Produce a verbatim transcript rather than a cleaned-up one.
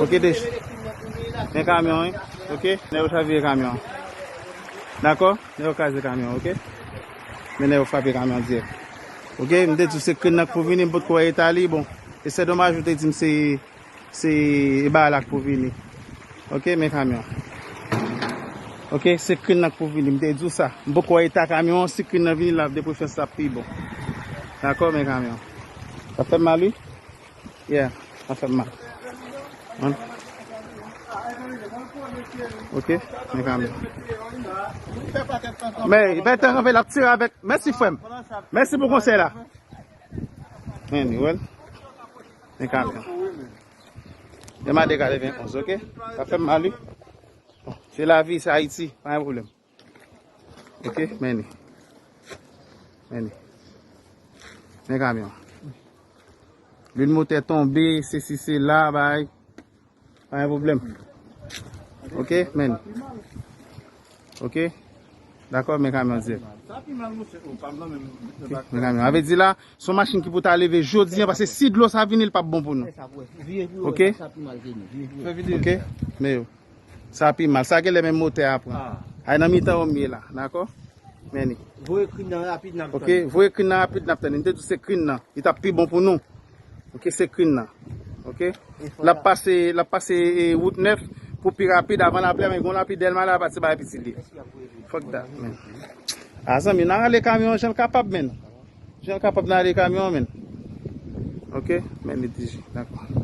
Ok, Dech. Men kamyon, wi. Ok, nèg yo chavire kamyon. Dakò? Nèg yo kraze kamyon, ok? Men nèg yo frape kamyon dirèk. Ok, m te di w se krenn nan k pou vini, m potko wè eta li, bon. E se domaj ou te di m se, se e bagay la k pou vini. Ok, men kamyon. Ok, se krenn nan k pou vini, m te di w sa. M potko wè eta kamyon an, si krenn nan vini la, de preferans sa pi bon. Dakò, men kamyon. Sa fè m mal, wi. Yeah, sa fè m mal. Hein? Ok, men kamyon. Men, li pa t kanpe, l ap tire avèk. Mèsi, frè m. Mèsi pou konsèy la. Men, li, wè l. Men kamyon. Demen de katrevenonz, ok? Sa fè m mal, wi. Bon, se lavi, se Ayiti. Pa gen pwoblèm. Ok, men li. Men li. Men kamyon. Lwil motè tonbe, sesi, sela, bay. Pa gen pwoblèm. Ok, men li. Ok. Dakò, men kamyon dirèk. Ok, men kamyon. A vle di la, se yon machin ki pou ta leve jodi a, paske si dlo sa vini, li p ap bon pou nou. Ok? Ok, men yo. Sa pi mal. Sa genlè menm motè a pran. Ay nan mitan yo m ye la, dakò? Men li. Voye krin nan rapid, n ap tann. Ok, voye krin nan rapid, n ap tann. M te di w se krin nan. Li t ap pi bon pou nou. Ok, se krin nan. Ok? L ap pase, l ap pase, e, wout nèf pou pi rapid avan lapli, men gon lapli Dèlma la, pati bay piti li. Fuck that, man. A, zanmi, n a rale kamyon an jan l kapab, man. Jan l kapab, n a rale kamyon an, man. Ok? Men li di, dakò.